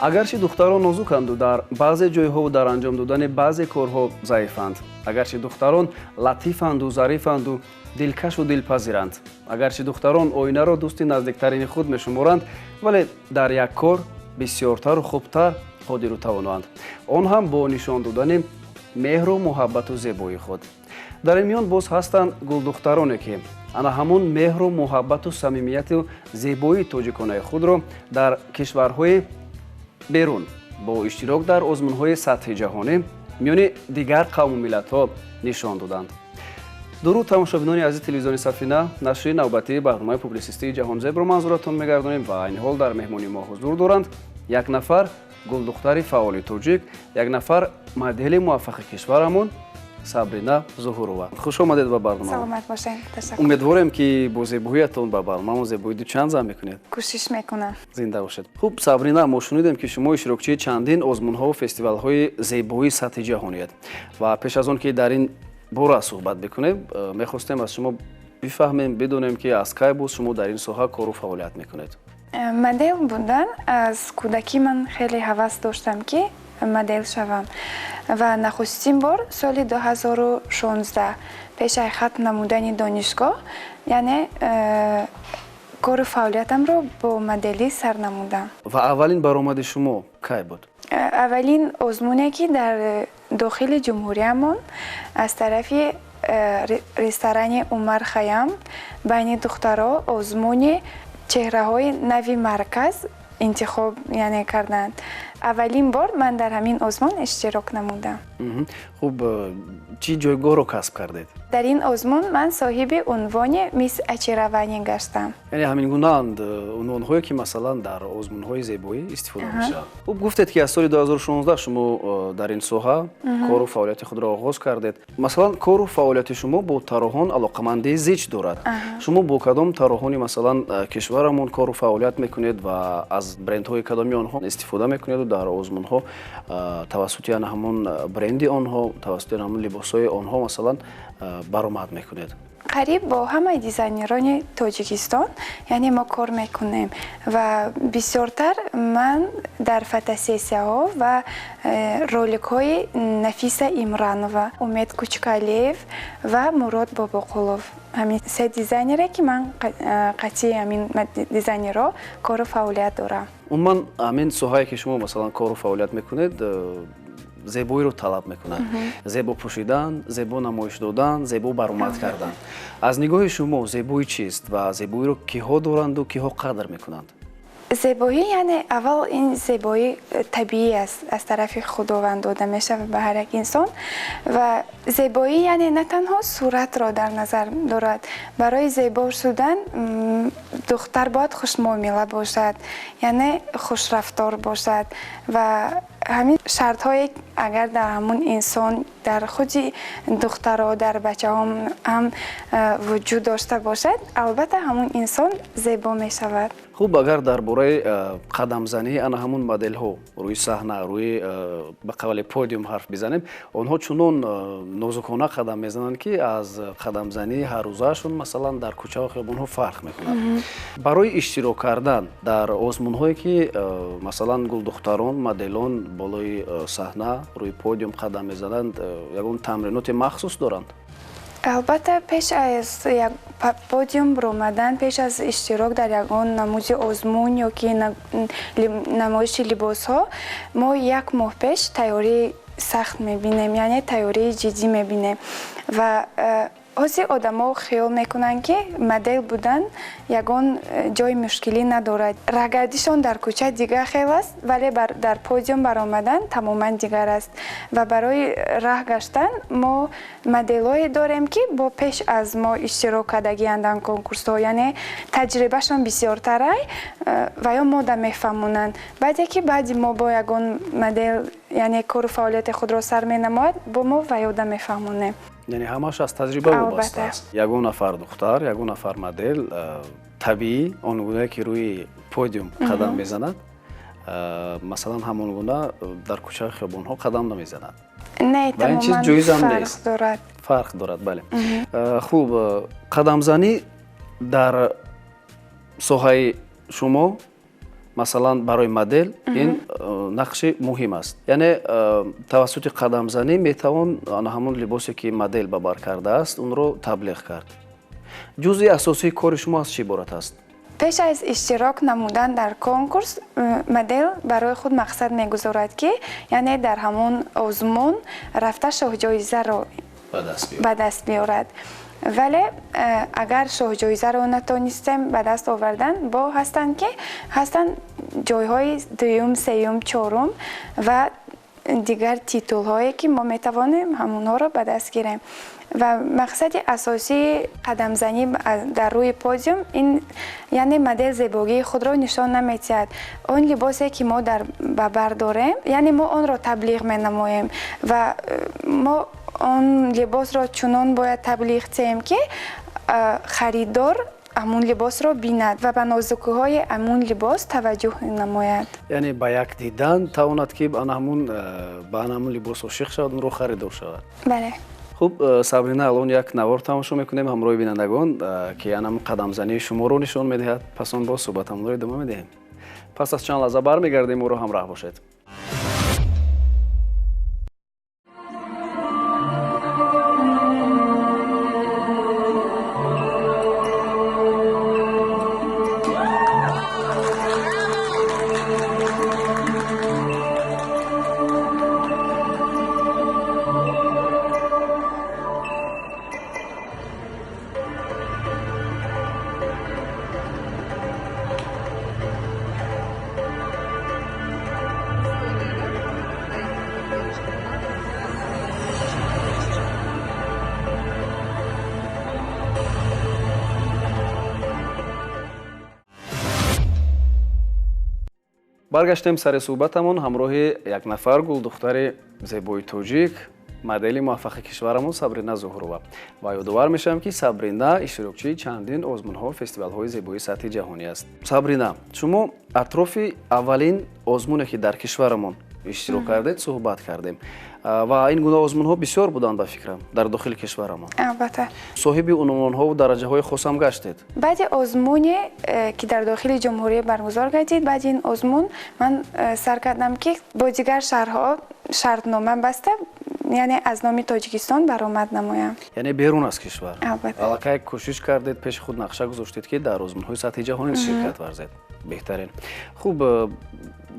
Агарчи духтарон нозуканду дар баъзе ҷойҳову дар анҷом додани баъзе корҳо заифанд, агарчи духтарон латифанду зарифанду дилкашу дилпазиранд, агарчи духтарон оинаро дӯсти наздиктарини худ мешуморанд, вале дар як кор бисёртару хубтар қодиру тавоноанд, он ҳам бо нишон додани меҳру муҳаббату зебоии худ. Дар ин миён боз ҳастанд гулдухтароне, ки ана ҳамон меҳру муҳаббату самимияту зебоии тоҷиконаи худро дар кишварҳои берун бо иштирок дар озмунҳои сатҳи ҷаҳонӣ миёни дигар қавму миллатҳо нишон доданд. Дуруд, тамошобинони азизи телевизиони «Сафина». Нашри навбатии барномаи публисистии «Ҷаҳонзебро» манзуратон мегардонем ва айни ҳол дар меҳмони мо ҳузур доранд як нафар гулдухтари фаъоли тоҷик, як нафар модели муваффақи кишварамон Сабрина Зуҳурова. Хуш омадед ба барнома. Саломат бошед, ташаккур. Умедворем, ки бо зебоиятон ба барномамо зебои дучанд зам мекунед. Кӯшиш мекунам. Зинда бошед. Хуб, Сабрина, мо шунидем, ки шумо иштирокчии чандин озмунҳову фестивалҳои зебоии сатҳи ҷаҳониед ва пеш аз он ки дар ин бора суҳбат бикунем, мехостем аз шумо бифаҳмем, бидонем, ки аз кай боз шумо дар ин соҳа кору фаъолият мекунед. Модел будан, аз кӯдакӣ ман хеле ҳавас доштам, ки модел шавам, ва нахустин бор соли 2016 пеш аз хатм намудани донишгоҳ, яъне кору фаъолиятамро бо моделӣ сар намудам. Ва аввалин баромади шумо кай буд? Аввалин озмуне, ки дар дохили ҷумҳуриямон аз тарафи ресторани «Умар Хаям» байни духтаро озмуни чеҳраҳои нави марказ интихоб, яъне, карданд, аввалин бор ман дар ҳамин озмун иштирок намудам. Хуб, чӣ ҷойгоҳро касб кардед? Дар ин озмун ман соҳиби унвони «Мисс Очарование» гаштам. Яъне ҳамин гунаанд унвонҳое, ки масалан дар озмунҳои зебоӣ истифода мешаванд. Хуб, гуфтед, ки аз соли 2016 шумо дар ин соҳа кору фаъолияти худро оғоз кардед. Масалан, кору фаъолияти шумо бо тарроҳон алоқамандии зич дорад. Шумо бо кадом тарроҳони, масалан, кишварамон кору фаъолият мекунед ва аз брендҳои кадоми онҳо истифода мекунеду дар озмунҳо тавассути ана ҳамон бренди онҳо, тавассути ҳамон либосҳои онҳо, масалан, баромад мекунед? Қариб бо ҳамаи дизайнерони Тоҷикистон, яъне, мо кор мекунем ва бисёртар ман дар фотосессияҳо ва роликҳои Нафиса Имранова, Умед Кучкалиев ва Мурод Бобоқулов, ҳамин се дизайнере, ки ман қатъи ҳамин дизайнерҳо кору фаъолият дорам. Умуман, ҳамин соҳае, ки шумо, масалан, кору фаъолият мекунед, зебоиро талаб мекунад: зебо пӯшидан, зебо намоиш додан, зебо баромад кардан. Аз нигоҳи шумо зебоӣ чист ва зебоиро киҳо доранду киҳо қадр мекунанд? Зебоӣ, яъне, аввал ин зебоӣ табиӣ аст, аз тарафи Худованд дода мешавад ба ҳар як инсон. Ва зебоӣ, яъне, на танҳо суратро дар назар дорад. Барои зебо шудан духтар бояд хушмуомила бошад, яъне хушрафтор бошад. Ва ҳамин шартҳое агар дар ҳамун инсон, дар худи духтаро, дар бачаҳо ҳам вуҷуд дошта бошад, албатта, ҳамун инсон зебо мешавад. Хуб, агар дар бораи қадамзании ана ҳамун моделҳо рӯи саҳна, рӯи ба қавли подиум ҳарф бизанем, онҳо чунон нозукона қадам мезананд, ки аз қадамзании ҳаррӯзаашон, масалан, дар кӯчаҳо, хиёбонҳо фарқ мекунад. Барои иштирок кардан дар озмунҳое, ки масалан гулдухтарон, моделон болои саҳна, рӯи подиум қадам мезананд, ягон тамриноти махсус доранд? Албатта, пеш аз як подиум баромадан, пеш аз иштирок дар ягон намуди озмун ё ки намоиши либосҳо, мо як моҳ пеш тайёрии сахт мебинем, яъне тайёрии ҷиддӣ мебинем. Ва ҳозир одамо хиёл мекунанд, ки модел будан ягон ҷои мушкилӣ надорад. Раҳгардишон дар кӯча дигар хел аст, вале дар подиум баромадан тамоман дигар аст. Ва барои раҳ гаштан мо моделҳое дорем, ки бо пеш аз мо иштирок кардагианд дар конкурсҳо, яъне таҷрибашон бисёртарай ва ё мода мефаҳмонанд. Баъде ки баъди мо бо ягон модел, яъне, кору фаъолияти худро сар менамояд, бо мо ва ёда мефаҳмонем. Яъне ҳамааш аз таҷриба вобаста аст. Ягон нафар духтар, ягон нафар модел табиӣ он гунае, ки рӯи подиум қадам мезанад, масалан, ҳамон гуна дар кӯчаи хиёбонҳо қадам намезанад. Не. Ва ин чиз Тамоман ҷоизам фарқ нест. дорад. Фарқ дорад, бале. Хуб, қадамзанӣ дар соҳаи шумо Масалан, барои модел ин нақши муҳим аст. Яъне тавассути қадамзанӣ метавон ҳамон либосе ки модел ба бар кардааст, онро таблиғ кард. Ҷузъи асосии кори шумо аз чӣ иборат аст? Пеш аз иштирок намудан дар конкурс модел барои худ мақсад мегузорад, ки яъне дар ҳамон озмун рафта шоҳҷоизаро ба даст биёрад. Вале агар шоҳҷоизаро натонистем ба даст овардан, бо ҳастанд ки ҳастанд ҷойҳои дуюм, сеюм, чорум ва дигар титулҳое ки мо метавонем ҳамонҳоро ба даст гирем. Ва мақсади асосии қадамзанӣ дар рӯи подиум ин яъне модел зебогии худро нишон намедиҳад. Он либосе ки мо ба бар дорем, яъне мо онро таблиғ менамоем ва мо он либосро чунон бояд таблиғ диҳем, ки харидор ҳамун либосро бинад ва ба нозукиҳои ҳамун либос таваҷҷӯҳ намояд. Яъне ба як дидан тавонад ки ба ҳамун либос ошиқ шавад, онро харидор шавад. Бале. Хуб, Сабрина, алон як навор тамошо мекунем ҳамроҳи бинандагон, ки ҳамун қадамзании шуморо нишон медиҳад. Пас он боз суҳбатамонро идома медиҳем. Пас аз чанд лаҳза бармегардем, ӯро ҳамроҳ бошед. Баргаштем сари суҳбатамон ҳамроҳи як нафар гулдухтари зебои тоҷик, модели муваффақи кишварамон Сабрина Зуҳурова. Ва ёдовар мешавам, ки Сабрина иштирокчии чандин озмунҳо, фестивалҳои зебоии сатҳи ҷаҳонӣ аст. Сабрина, шумо атрофи аввалин озмуне ки дар кишварамон иштирок кардед, суҳбат кардем. Ва ин гуна озмунҳо бисёр буданд, ба фикрам, дар дохили кишварамон. Албатта. Соҳиби унвонҳову дараҷаҳои хосам гаштед. Баъди озмуне ки дар дохили ҷумҳурӣ баргузор гардид, баъди ин озмун ман сар кардам, ки бо дигар шаҳрҳо шартнома баста, яъне аз номи Тоҷикистон баромад намоям. Яъне берун аз кишвар. Албатта. Аллакай кӯшиш кардед, пеши худ нақша гузоштед, ки дар озмунҳои сатҳи ҷаҳонӣ ширкат варзед. Беҳтарин. Хуб,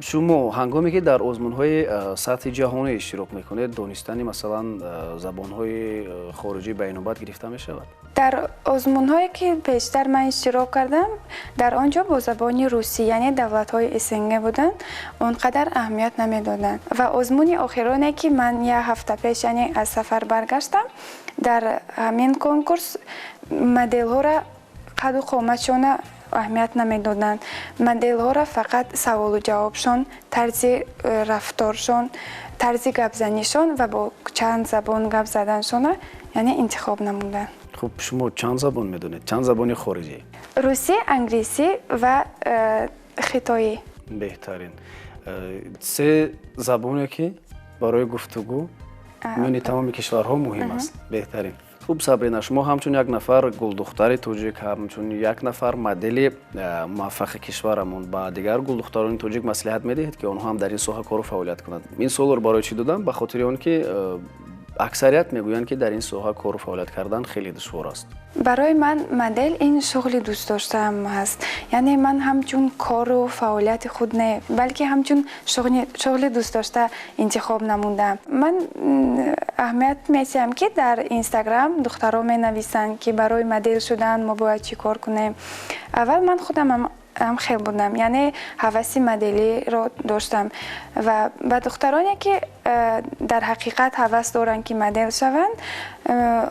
шумо ҳангоме ки дар озмунҳои сатҳи ҷаҳонӣ иштирок мекунед, донистани масалан забонҳои хориҷӣ ба инобат гирифта мешавад? Дар озмунҳое ки пештар ман иштирок кардам, дар он ҷо бо забони русӣ, яъне давлатҳои СНГ буданд, он қадар аҳамият намедоданд. Ва озмуни охироне ки ман як ҳафта пеш, яъне аз сафар баргаштам, дар ҳамин конкурс моделҳоро қаду қоматшона аҳамият намедоданд. Моделҳоро фақат саволу ҷавобшон, тарзи рафторшон, тарзи гапзанишон ва бо чанд забон гап заданшона, яъне интихоб намуданд. Хуб, шумо чанд забон медонед? Чанд забони хориҷӣ? Русӣ, англисӣ ва хитоӣ. Беҳтарин. Се забоне ки барои гуфтугӯ миёни тамоми кишварҳо муҳим аст. Беҳтарин. Хуб, Сабрина, шумо ҳамчун як нафар гулдухтари тоҷик, ҳамчун як нафар модели муваффақи кишварамон ба дигар гулдухтарони тоҷик маслиҳат медиҳед, ки онҳо ҳам дар ин соҳа кору фаъолият кунанд. Ин суолро барои чӣ додам? Ба хотири он ки аксарият мегӯянд, ки дар ин соҳа кору фаъолият кардан хеле душвор аст. Барои ман модел ин шуғли дӯстдоштаам ҳаст. Яъне ман ҳамчун кору фаъолияти худ не, балки ҳамчун шуғли дӯстдошта интихоб намудам. Ман аҳамият медиҳам, ки дар Инстаграм духтаро менависанд, ки барои модел шудан мо бояд чӣ кор кунем. Аввал ман худам ҳам хел будам, яъне ҳаваси моделиро доштам ва ба духтароне ки дар ҳақиқат ҳавас доранд, ки модел шаванд,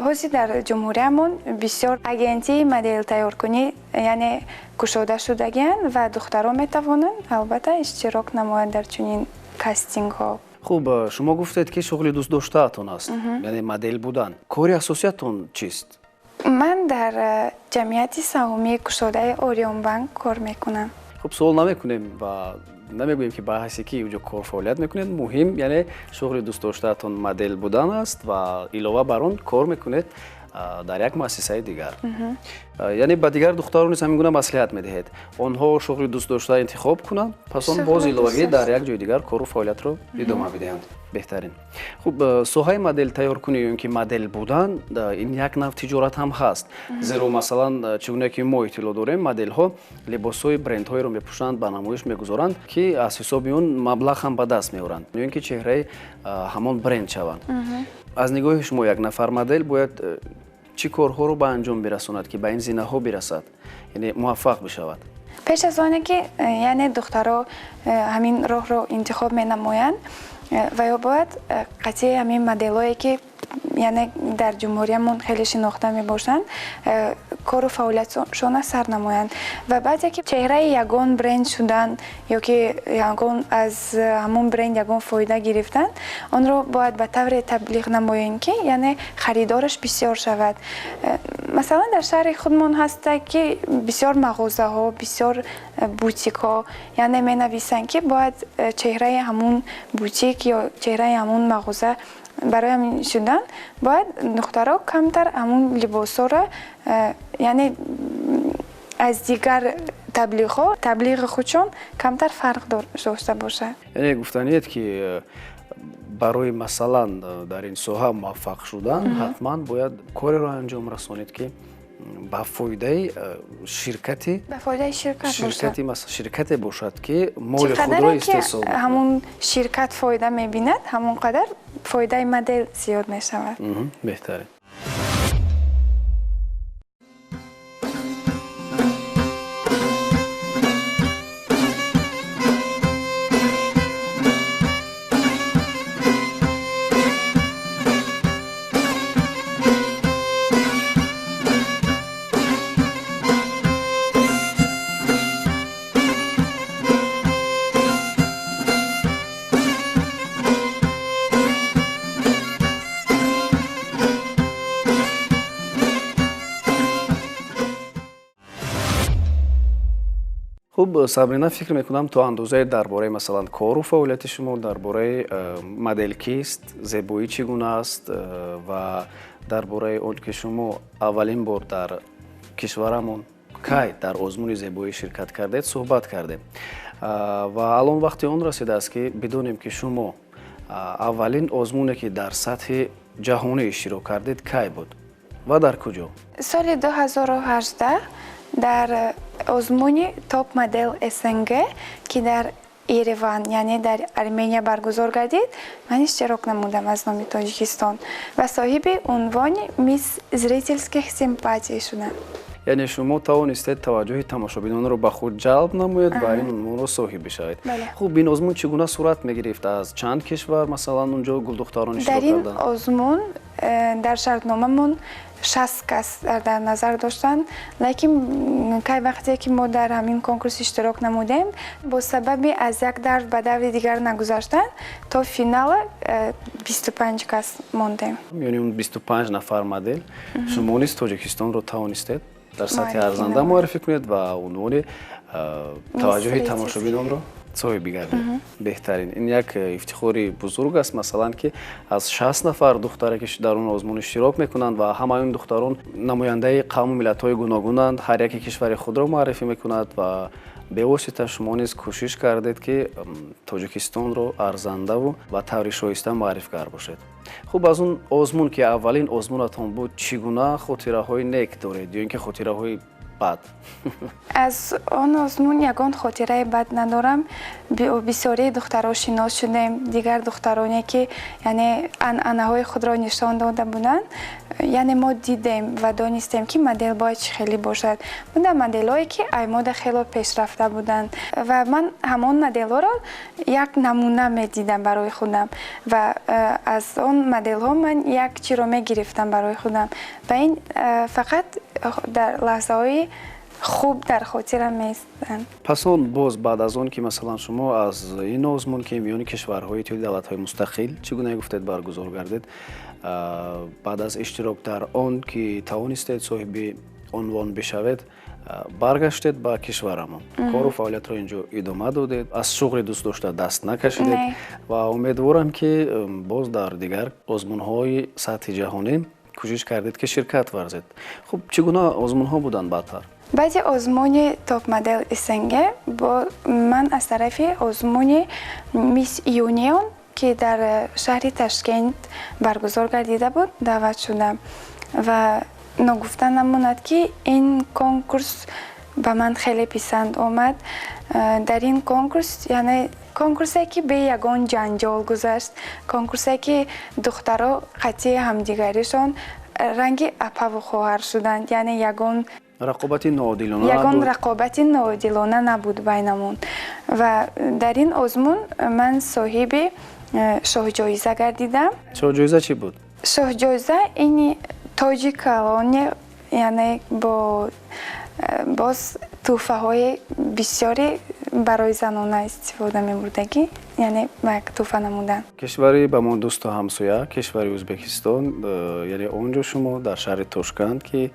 ҳозир дар ҷумҳуриямон бисёр агентии моделтайёркунӣ, яъне кушода шудагианд ва духтарон метавонанд албатта иштирок намоянд дар чунин кастингҳо. Хуб, шумо гуфтед, ки шуғли дӯстдоштаатон аст, яъне модел будан. Кори асосиятон чист? Ман дар ҷамъияти саҳомии кушодаи Ориёнбанк кор мекунам. Хуб, суол намекунем ва намегӯем, ки ба ҳайси ки уҷо кор фаъолият мекунед. Муҳим, яъне шуғли дӯстдоштаатон модел будан аст ва илова бар он кор мекунед дар як муассисаи дигар. Яъне ба дигар духтарон низ ҳамин гуна маслиҳат медиҳед. Онҳо шуғли дӯстдошта интихоб кунанд, пас он боз иловагӣ дар як ҷои дигар кору фаъолиятро идома бидиҳанд. Беҳтарин. Хуб, соҳаи модел тайёркунӣ ё ин ки модел будан ин як нав тиҷорат ҳам ҳаст. Зеро масалан чӣ гуна ки мо иттилоъ дорем, моделҳо либосҳои брендҳоеро мепӯшанд, ба намоиш мегузоранд, ки аз ҳисоби он маблағ ҳам ба даст меоранд, ё ин ки чеҳраи ҳамон бренд шаванд. Аз нигоҳи шумо як нафар модел бояд чӣ корҳоро ба анҷом бирасонад, ки ба ин зинаҳо бирасад, яъне муваффақ бишавад? Пеш аз оне ки яъне духтаро ҳамин роҳро интихоб менамоянд, ва ё бояд қатъи ҳамин моделҳое ки яъне дар ҷумҳуриямон хеле шинохта мебошанд, кору фаъолиятшона сар намоянд. Ва баъде ки чеҳраи ягон бренд шудан ё ки ягон аз ҳамон бренд ягон фоида гирифтан, онро бояд ба тавре таблиғ намоем, ки яъне харидораш бисёр шавад. Масалан, дар шаҳри худмон ҳаста, ки бисёр мағозаҳо, бисёр бутикҳо яъне менависанд, ки бояд чеҳраи ҳамун бутик ё чеҳраи ҳамун мағоза барои ҳамин шудан бояд духтаро камтар ҳамун либосҳоро яъне аз дигар таблиғҳо таблиғи худшон камтар фарқ дошта бошад. Яъне гуфтаниед, ки барои масалан дар ин соҳа муваффақ шудан ҳатман бояд кореро анҷом расонед, ки ба фоидаи ширкати ба фоидаи ширкат ширкате бошад, ки моли худро истеҳсол мекунад. Ҳамун ширкат фоида мебинад, ҳамон қадар фоидаи модел зиёд мешавад. Беҳтарин. Хуб, Сабрина, фикр мекунам то андозае дар бораи масалан кору фаъолияти шумо, дар бораи модел кист, зебоӣ чӣ гуна аст ва дар бораи он ки шумо аввалин бор дар кишварамон кай дар озмуни зебоӣ ширкат кардед, суҳбат кардем. Ва алон вақти он расидааст, ки бидонем, ки шумо аввалин озмуне, ки дар сатҳи ҷаҳонӣ иштирок кардед, кай буд ва дар куҷо? Соли 2018 дар озмуни топ модел СНГ, ки дар Ереван, яъне дар Армения баргузор гардид, ман иштирок намудам аз номи Тоҷикистон ва соҳиби унвони мисс зрительских симпатий шудам. Яъне шумо тавонистед таваҷҷӯҳи тамошобинонро ба худ ҷалб намоед ва ин унвонро соҳиб бишавед. Хуб, ин озмун чӣ гуна сурат мегирифт? Аз чанд кишвар масалан унҷо гулдухтарон иштирок карданд? Дар ин озмун дар шартномамон 60 кас дар назар доштанд, лекин кай вақте ки мо дар ҳамин конкурс иштирок намудем, бо сабаби аз як давр ба даври дигар нагузаштан то финала 25 кас мондем. Яъне он 25 нафар модел шумо низ Тоҷикистонро тавонистед дар сатҳи арзанда муаррифӣ кунед ва унвони таваҷҷӯҳи тамошобинонро соҳиб бигардед. Беҳтарин. Ин як ифтихори бузург аст, масалан, ки аз 60 нафар духтаре, ки дар он озмун иштирок мекунанд ва ҳамаи он духтарон намояндаи қавму миллатҳои гуногунанд, ҳар яке кишвари худро муаррифӣ мекунад ва бевосита шумо низ кӯшиш кардед, ки Тоҷикистонро арзандаву ба таври шоиста муаррифгар бошед. Хуб, аз он озмун, ки аввалин озмунатон буд, чӣ гуна хотираҳои нек доред ё ин ки хотираҳои бад? Аз он озмун ягон хотираи бад надорам. Бисёрии духтаро шинос шудем, дигар духтароне, ки яъне анъанаҳои худро нишон дода буданд, яъне мо дидем ва донистем, ки модел бояд чӣ хеле бошад. Буданд моделҳое, ки ай мода хело пешрафта буданд ва ман ҳамон моделҳоро як намуна медидам барои худам ва аз он моделҳо ман як чиро мегирифтам барои худам ва ин фақат дар лаҳзаҳои хуб дар хотирам меистанд. Пас он боз баъд аз он ки масалан шумо аз ин озмун, ки миёни кишварҳои иттиҳоди давлатҳои мустақил, чӣ гуна гуфтед, баргузор гардид, баъд аз иштирок дар он ки тавонистед соҳиби унвон бишавед, баргаштед ба кишварамон, кору фаъолиятро инҷо идома додед, аз шуғли дӯстдошта даст накашидед ва умедворам, ки боз дар дигар озмунҳои сатҳи ҷаҳонӣ Кӯшиш кардед, ки ширкат варзед. Хуб, чӣ гуна озмунҳо буданд баъдтар? Баъди озмуни топ-модел СНГ ман аз тарафи озмуни Мисс Юнион, ки дар шаҳри Ташкент баргузор гардида буд, даъват шудам. Ва ногуфта намонад, ки ин конкурс ба ман хеле писанд омад. Дар ин конкурс, яъне конкурсе, ки бе ягон ҷанҷол гузашт, конкурсе, ки духтаро қатъи ҳамдигаришон ранги апаву хоҳар шуданд, яъне ягон рақобати ноодилона ягон рақобати ноодилона набуд байнамон. Ва дар ин озмун ман соҳиби шоҳҷоиза гардидам. Шоҳҷоиза чӣ буд? Шоҳҷоиза ин тоҷи калоне, яъне бо боз тӯҳфаҳои бисёре барои занона истифода мебурдагӣ, яъне як тӯҳфа намудан. Кишвари ба мо дӯсту ҳамсоя, кишвари Ӯзбекистон, яъне он ҷо шумо дар шаҳри Тошканд, ки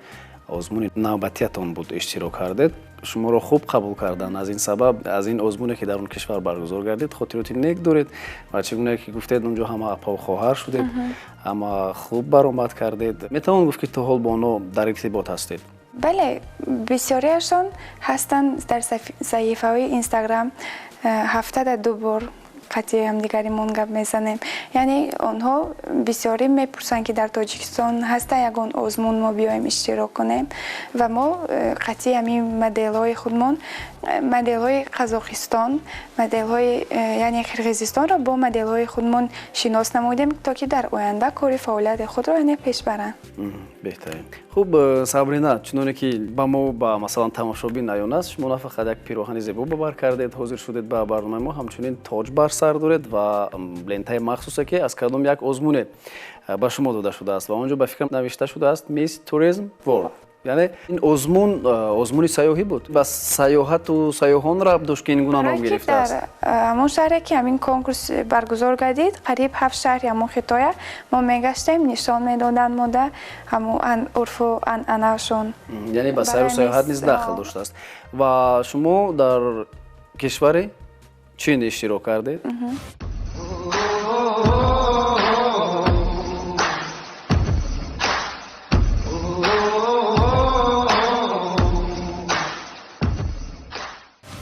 озмуни навбатиятон буд, иштирок кардед. Шуморо хуб қабул карданд. Аз ин сабаб аз ин озмуне, ки дар он кишвар баргузор гардид, хотироти нек доред. Ва чӣ гуна ки гуфтед, он ҷо ҳама апаву хоҳар шудед, ҳама хуб баромад кардед. Метавон гуфт, ки то ҳол бо онҳо дар иртибот ҳастед? Бале, бисёриашон ҳастанд дар саҳифаҳои Инстаграм. Ҳафтада ду бор қатъи ҳамдигаримон гап мезанем. Яъне онҳо бисёрӣ мепурсанд, ки дар Тоҷикистон ҳаста ягон озмун, мо биёем иштирок кунем. Ва мо қатъи ҳамин моделҳои худмон, моделҳои Қазоқистон, моделҳои яъне Қирғизистонро бо моделҳои худмон шинос намудем, то ки дар оянда кори фаъолияти худро яъне пеш баранд. Беҳтарин. Хуб, Сабрина, чуноне ки ба мо, ба масалан тамошобин аён аст, шумо на фақат як пироҳани зебо ба бар кардед, ҳозир шудед ба барномаи мо, ҳамчунин тоҷ бар сар доред ва лентаи махсусе, ки аз кадом як озмуне ба шумо дода шудааст ва он ҷо ба фикрам навишта шудааст Мисс Туризм Ворлд. Яъне ин озмун озмуни сайёҳӣ буд, ба сайёҳату сайёҳон рабт дошт, ки ин гуна ном гирифтааст? Дар ҳамон шаҳре, ки ҳамин конкурс баргузор гардид, қариб ҳафт шаҳри ҳамон хитоя мо мегаштем, нишон медоданд мода ҳамон урфу анъанаашон. Яъне ба сайру сайёҳат низ дахл доштааст. Ва шумо дар кишвари Чин иштирок кардед.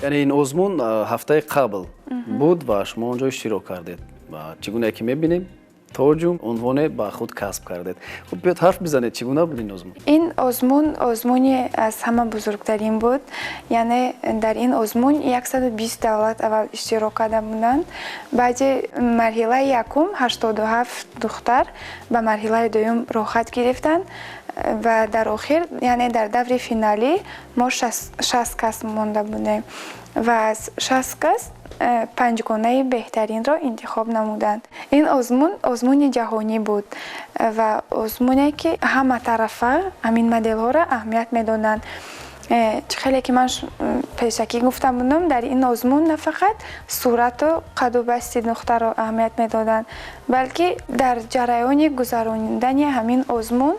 Яъне ин озмун ҳафтаи қабл буд ва шумо он ҷо иштирок кардед ва чӣ гуна ки мебинем, тоҷу унвоне ба худ касб кардед. Хуб, биёд ҳарф бизанед, чӣ гуна буд ин озмун? Ин озмун озмуни аз ҳама бузургтарин буд. Яъне дар ин озмун 120 давлат аввал иштирок карда буданд. Баъди марҳилаи якум 87 духтар ба марҳилаи дуюм роҳхат гирифтанд ва дар охир, яъне дар даври финалӣ, мо 60 кас монда будем ва аз 60 кас панҷгонаи беҳтаринро интихоб намуданд. Ин озмун озмуни ҷаҳонӣ буд ва озмуне, ки ҳаматарафа ҳамин моделҳоро аҳамият медоданд. Чӣ хеле ки ман пешакӣ гуфта будам, дар ин озмун на фақат сурату қаду басти духтарро аҳамият медоданд, балки дар ҷараёни гузаронидани ҳамин озмун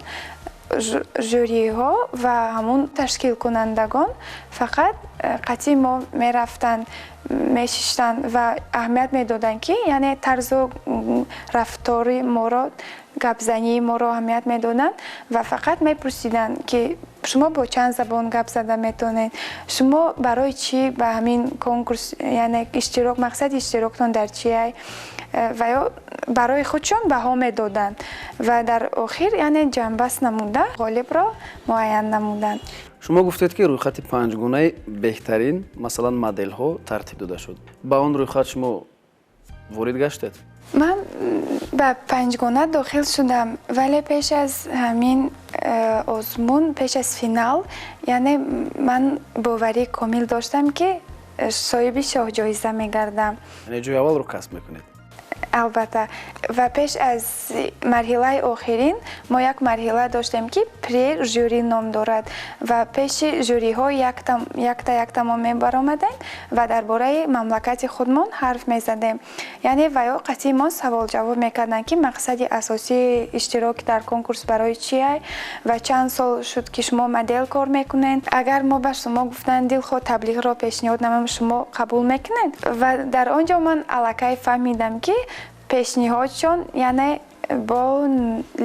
жюриҳо ва ҳамун ташкилкунандагон фақат қатъи мо мерафтанд, мешиштанд ва аҳамият медоданд, ки яъне тарзу рафтори моро, гапзании моро аҳамият медоданд ва фақат мепурсиданд, ки шумо бо чанд забон гап зада метавонед, шумо барои чӣ ба ҳамин конкурс, яъне иштирок, мақсади иштироктон дар чиай, ва ё барои худшон баҳо медоданд ва дар охир яъне ҷамъбаст намуда ғолибро муайян намуданд. Шумо гуфтед, ки рӯйхати панҷгунаи беҳтарин, масалан, моделҳо тартиб дода шуд. Ба он рӯйхат шумо ворид гаштед? Ман ба панҷгуна дохил шудам, вале пеш аз ҳамин озмун, пеш аз финал, яъне ман боварии комил доштам, ки соҳиби шоҳҷоиза мегардам. Яъне ҷои аввалро касб мекунед? Албатта. Ва пеш аз марҳилаи охирин мо як марҳила доштем, ки пре-жюри ном дорад, ва пеши жюриҳо якта якта мо мебаромадем ва дар бораи мамлакати худмон ҳарф мезадем. Яъне ва ё қатъи мо саволҷавоб мекарданд, ки мақсади асосии иштирок дар конкурс барои чия ва чанд сол шуд, ки шумо модел кор мекунед, агар мо ба шумо гуфтанд дилхоҳ таблиғро пешниҳод намоем, шумо қабул мекунед? Ва дар он ҷо ман аллакай фаҳмидам, ки пешниҳодшон яъне бо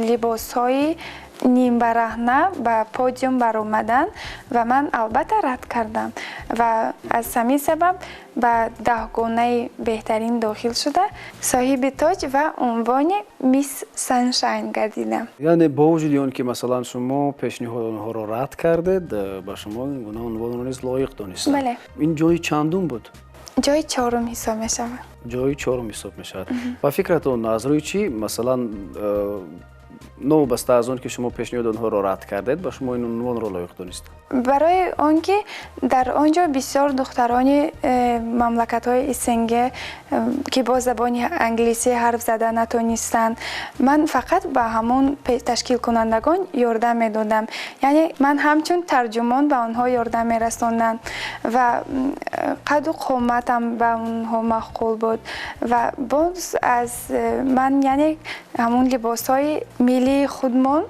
либосҳои нимбараҳна ба подиум баромаданд ва ман албатта рад кардам ва аз ҳамин сабаб ба 10-гонаи беҳтарин дохил шуда, соҳиби тоҷ ва унвони Мисс Саншайн гардидам. Яъне бо вуҷуди он ки, масалан, шумо пешниҳоди онҳоро рад кардед, ба шумо ин гуна унвонро низ лоиқ донистанд. Бале. Ин ҷои чандум буд? Ҷои чорум ҳисоб мешавад. Ҷои чорум ҳисоб мешавад. Ба фикратон, аз рӯи чӣ, масалан, новобаста аз он ки шумо пешниҳоди онҳоро рад кардед, ба шумо ин унвонро лоиқ донистанд? Барои он ки дар он ҷо бисёр духтарони мамлакатҳои СНГ, ки бо забони англисӣ ҳарф зада натонистанд, ман фақат ба ҳамон ташкилкунандагон ёрдам медодам, яъне ман ҳамчун тарҷумон ба онҳо ёрдам мерасондам ва қаду қоматам ба онҳо маъқул буд ва боз аз ман, яъне ҳамон либосҳои миллии худмон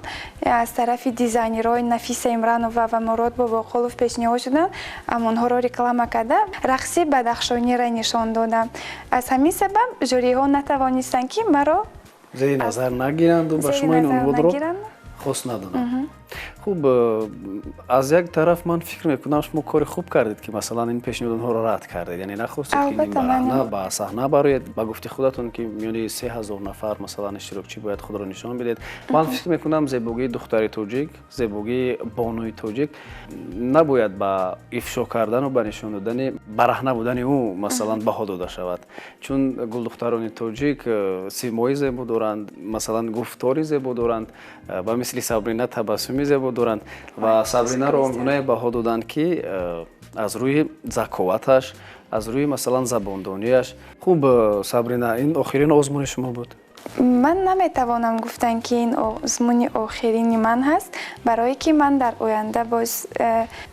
аз тарафи дизайнерҳои Нафиса Имранова ва Мурод Бобоқулов пешниҳод шуданд, ҳамонҳоро реклама карда, рақси бадахшониро нишон додам. Аз ҳамин сабаб жюриҳо натавонистанд, ки маро зери назар нагиранду ба шумо ин унвонро хос надоданд. Хуб, аз як тараф ман фикр мекунам, шумо кори хуб кардед, ки масалан ин пешниҳоди онҳоро рад кардед, яъне нахостед, ки нимбараҳна ба саҳна бароед. Ба гуфти худатон, ки миёни 3000 нафар, масалан, иштирокчӣ бояд худро нишон бидед. Ман фикр мекунам, зебогии духтари тоҷик, зебогии бонуи тоҷик набояд ба ифшо кардану ба нишон додани бараҳна будани ӯ, масалан, баҳо дода шавад, чун гулдухтарони тоҷик симои зебо доранд, масалан, гуфтори зебо доранд, ба мисли Сабрина табассуми зебо доранд. Ва Сабринаро он гунае баҳо доданд, ки аз рӯи заковаташ, аз рӯи, масалан, забондонияш. Хуб, Сабрина, ин охирин озмуни шумо буд? Ман наметавонам гуфтан, ки ин озмуни охирини ман ҳаст, барое ки ман дар оянда боз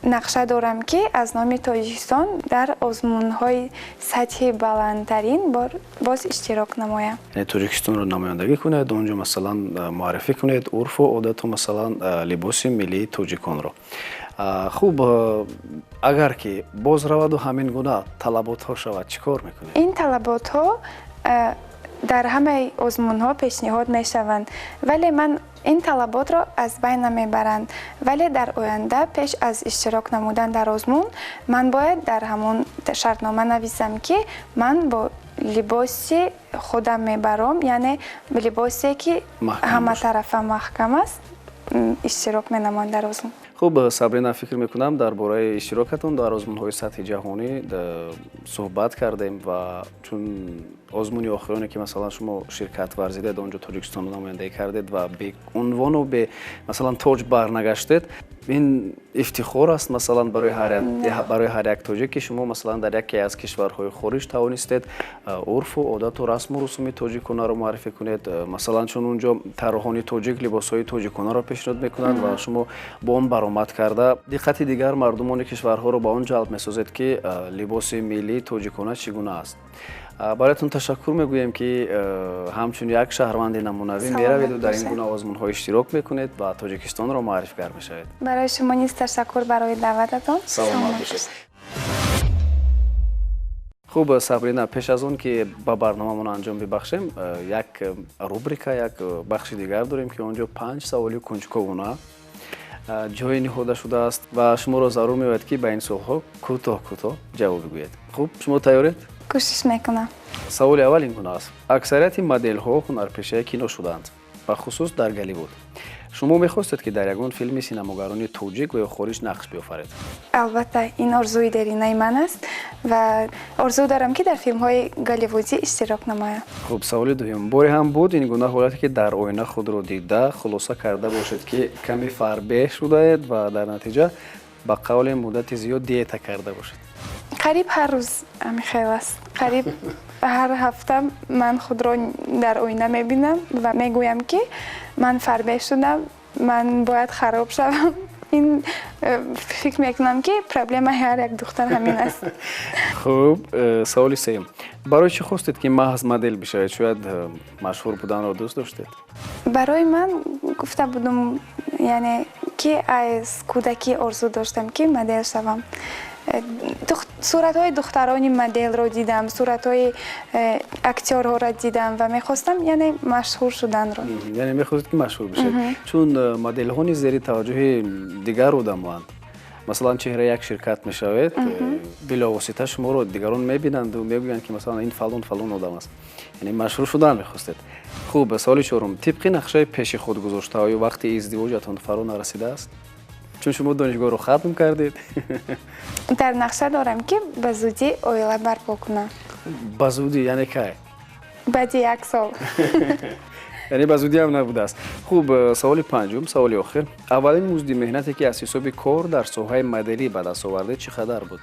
нақша дорам, ки аз номи Тоҷикистон дар озмунҳои сатҳи баландтарин боз иштирок намоям. Яъне Тоҷикистонро намояндагӣ кунед, он ҷо, масалан, муаррифӣ кунед урфу одату, масалан, либоси миллии тоҷиконро. Хуб, агар ки боз раваду ҳамин гуна талаботҳо шавад, чӣ кор мекунед? Ин талаботҳо дар ҳамаи озмунҳо пешниҳод мешаванд, вале ман ин талаботро аз байн намебаранд, вале дар оянда пеш аз иштирок намудан дар озмун ман бояд дар ҳамон шартнома нависам, ки ман бо либоси худам мебаром, яъне либосе, ки ҳаматарафа маҳкам аст, иштирок менамоям дар озмун. Хуб, Сабрина, фикр мекунам, дар бораи иштирокатон дар озмунҳои сатҳи ҷаҳонӣ суҳбат кардем. Ва чун озмуни охироне, ки, масалан, шумо ширкат варзидед, он ҷо Тоҷикистонро намояндагӣ кардед ва беунвону бе, масалан, тоҷ барнагаштед, ин ифтихор аст, масалан, барои ҳар як тоҷик, ки шумо, масалан, дар яке аз кишварҳои хориҷ тавонистед урфу одату расму русуми тоҷиконаро муаррифӣ кунед, масалан, чун он ҷо тарроҳони тоҷик либосҳои тоҷиконаро пешниҳод мекунанд ва шумо бо он баромад карда, диққати дигар мардумони кишварҳоро ба он ҷалб месозед, ки либоси миллии тоҷикона чӣ гуна аст. Бароятон ташаккур мегӯем, ки ҳамчун як шаҳрванди намунавӣ мераведу дар ин гуна озмунҳо иштирок мекунед ва Тоҷикистонро муаррифгар мешавед. Барои шумо низ ташаккур барои даъвататон. Саломат бошед. Хуб, Сабрина, пеш аз он ки ба барномамон анҷом бибахшем, як рубрика, як бахши дигар дорем, ки он ҷо панҷ саволи кунҷковона ҷое ниҳода шудааст ва шуморо зарур меояд, ки ба ин суолҳо кӯтоҳ кӯтоҳ ҷавоб бигӯед. Хуб, шумо тайёред? Кӯшиш мекунам. Саволи аввал ин гуна аст: аксарияти моделҳо ҳунарпешаи кино шудаанд, бахусус дар Голливуд. Шумо мехостед, ки дар ягон филми синамогарони тоҷик ва ё хориҷ нақш биёфаред? Албатта, ин орзуи деринаи ман аст ва орзу дорам, ки дар филмҳои голливудӣ иштирок намоям. Хуб, саволи дуюм: боре ҳам буд ин гуна ҳолате, ки дар оина худро дида, хулоса карда бошед, ки каме фарбеҳ шудаед ва дар натиҷа, ба қавле, муддати зиёд диета карда бошед? Қариб ҳар рӯз ҳамин хел аст. Қариб ҳар ҳафта ман худро дар оина мебинам ва мегӯям, ки ман фарбеҳ шудам, ман бояд хароб шавам. Ин фикр мекунам, ки проблемаи ҳар як духтар ҳамин аст. Хуб, саволи сеюм: барои чӣ хостед, ки маҳз модел бишавед? Шояд машҳур буданро дӯст доштед? Барои ман гуфта будум, яъне ки аз кӯдакӣ орзу доштам, ки модел шавам. Суратҳои духтарони моделро дидам, суратҳои актёрҳоро дидам ва мехостам, яъне машҳур шуданро. Яъне мехостед, ки машҳур бишед, чун моделҳо низ зери таваҷҷӯҳи дигар одамоанд. Масалан, чеҳраи як ширкат мешавед, биловосита шуморо дигарон мебинанду мегӯянд, ки масалан ин фалон фалон одам аст. Яъне машҳур шудан мехостед. Хуб, саволи чорум: тибқи нақшаи пеши худ гузошта, оё вақти издивоҷатон фаро нарасидааст, чун шумо донишгоҳро хатм кардед? Дар нақша дорам, ки ба зудӣ оила барпо кунам. Ба зудӣ яъне кай? Баъди як сол. Яъне ба зудӣ ҳам набудааст. Хуб, саволи панҷум, саволи охир: аввалин музди меҳнате, ки аз ҳисоби кор дар соҳаи моделӣ ба даст овардед, чӣ қадар буд?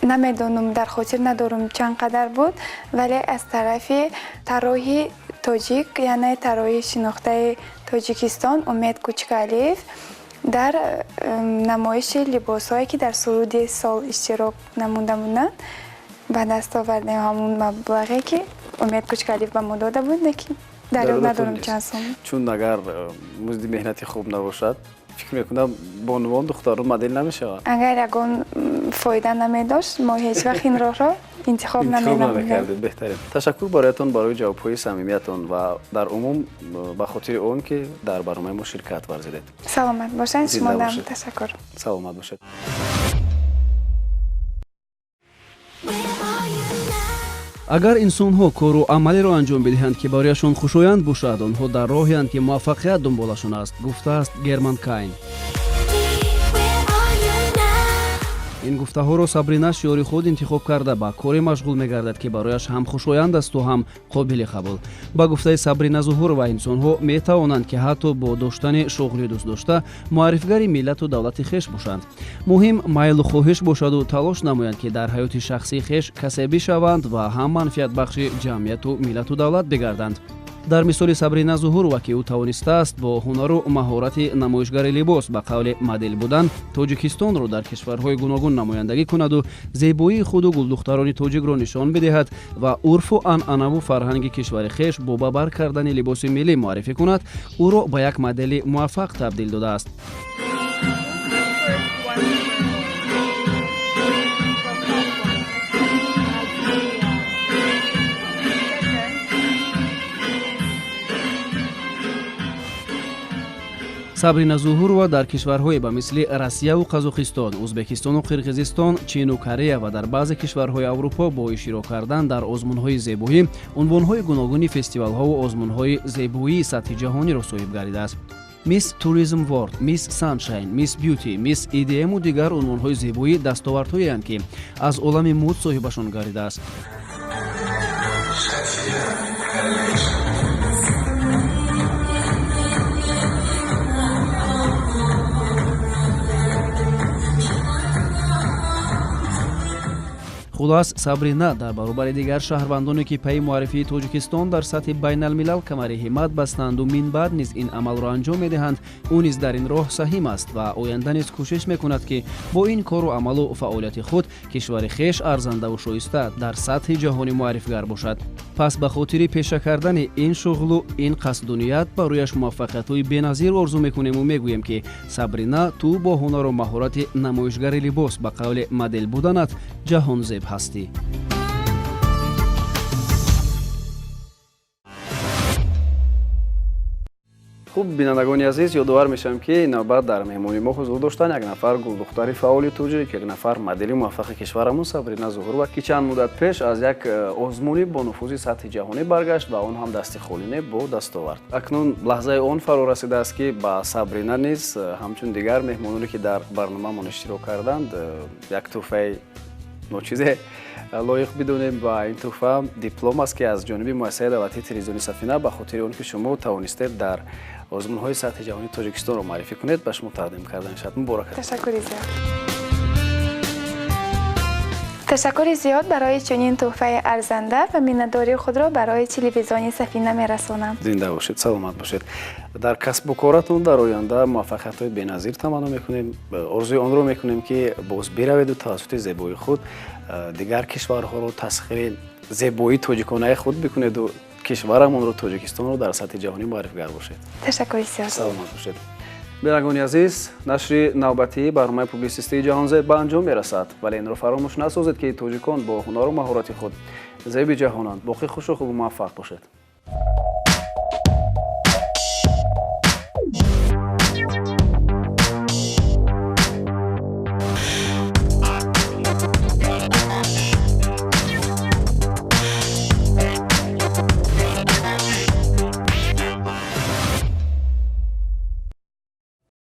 Намедонам, дар хотир надорам, чанд қадар буд, вале аз тарафи тарроҳи тоҷик, яъне тарроҳи шинохтаи Тоҷикистон Умед Кучкалиев, дар намоиши либосҳое, ки дар суруди сол иштирок намуда буданд, ба даст овардем ҳамон маблағе, ки Умед Кучкалиев ба мо дода буд, лекин дар ёд надорам чанд сом. Чун агар музди меҳнати хуб набошад, фикр мекунам, бонувон, духтарон модел намешаванд. Агар ягон фоида намедошт, мо ҳеҷ вақт ин роҳро интихоб намекардем. Беҳтарин. Ташаккур бароятон барои ҷавобҳои самимиятон ва дар умум ба хотири он, ки дар барномаи мо ширкат варзидед. Саломат бошед, шумодам ташаккур. Саломат бошед. Агар инсонҳо кору амалеро анҷом бидиҳанд, ки барояшон хушоянд бошад, онҳо дар роҳеанд, ки муваффақият дунболашон аст, гуфтааст Герман Кайн. Ин гуфтаҳоро Сабрина шиёри худ интихоб карда, ба коре машғул мегардад, ки барояш ҳам хушоянд асту ҳам қобили қабул. Ба гуфтаи Сабрина Зуҳурова, инсонҳо метавонанд, ки ҳатто бо доштани шуғли дӯстдошта муаррифгари миллату давлати хеш бошанд. Муҳим майлу хоҳиш бошаду талош намоянд, ки дар ҳаёти шахсии хеш касе бишаванд ва ҳам манфиатбахши ҷамъияту миллату давлат бигарданд. Дар мисоли Сабрина Зуҳурова, ки ӯ тавонистааст бо ҳунару маҳорати намоишгари либос, ба қавли модел будан, Тоҷикистонро дар кишварҳои гуногун намояндагӣ кунаду зебоии худу гулдухтарони тоҷикро нишон бидиҳад ва урфу анъанаву фарҳанги кишвари хеш бо ба бар кардани либоси миллӣ муаррифӣ кунад, ӯро ба як модели муваффақ табдил додааст. Сабрина Зуҳурова дар кишварҳое ба мисли Россияву Қазоқистон, Ӯзбекистону Қирғизистон, Чину Корея ва дар баъзе кишварҳои Аврупо бо иштирок кардан дар озмунҳои зебоӣ унвонҳои гуногуни фестивалҳову озмунҳои зебоии сатҳи ҷаҳониро соҳиб гардидааст. Мисс Туризм Ворд, Мисс Саншайн, Мисс Бьюти, Мисс ИДМу дигар унвонҳои зебоӣ дастовардҳоеанд, ки аз олами муд соҳибашон гардидааст. Хулас, Сабрина дар баробари дигар шаҳрвандоне, ки пайи муаррифии Тоҷикистон дар сатҳи байналмилал камари ҳиммат бастанду минбаъд низ ин амалро анҷом медиҳанд, ӯ низ дар ин роҳ саҳим аст ва оянда низ кӯшиш мекунад, ки бо ин кору амалу фаъолияти худ кишвари хеш арзандаву шоиста дар сатҳи ҷаҳонӣ муаррифгар бошад. Пас ба хотири пеша кардани ин шуғлу ин қасду ният барояш муваффақиятҳои беназир орзу мекунему мегӯем, ки Сабрина, ту бо ҳунару маҳорати намоишгари либос, ба қавли модел буданат ҷаҳонзеб ҳастӣ. Хуб, бинандагони азиз, ёдовар мешавам, ки навбат дар меҳмони мо ҳузур доштанд як нафар гулдухтари фаъоли тоҷик, як нафар модели муваффақи кишварамон Сабрина Зуҳурова, ки чанд муддат пеш аз як озмуни бонуфузи сатҳи ҷаҳонӣ баргашт ва он ҳам дасти холӣ не, бо дастовард. Акнун лаҳзаи он фаро расидааст, ки ба Сабрина низ ҳамчун дигар меҳмононе, ки дар барномаамон иштирок карданд, як тӯҳфаи ночизе лоиқ бидонем ва ин тӯҳфа диплом аст, ки аз ҷониби муассисаи давлатии телевизиони Сафина ба хотири он, ки шумо тавонистед дар озмунҳои сатҳи ҷаҳонии Тоҷикистонро муаррифӣ кунед, ба шумо тақдим карда мешавад. Муборак. Ташаккури зиёд. Ташаккури зиёд барои чунин тӯҳфаи арзанда ва миннатдории худро барои телевизиони Сафина мерасонам. Зинда бошед, саломат бошед. Дар касбу коратон дар оянда муваффақиятҳои беназир таманно мекунем. Орзуи онро мекунем, ки боз бираведу тавассути зебоии худ дигар кишварҳоро тасхири зебоии тоҷиконаи худ бикунеду кишварамонро, Тоҷикистонро дар сатҳи ҷаҳонӣ муаррифгар бошед. Ташаккури зиёд. Саломат бошед. Бинандагони азиз, нашри навбатии барномаи публитсистии «Ҷаҳонзеб» ба анҷом мерасад. Вале инро фаромӯш насозед, ки тоҷикон бо ҳунару маҳорати худ зеби ҷаҳонанд. Боқӣ хушу хубу муваффақ бошед.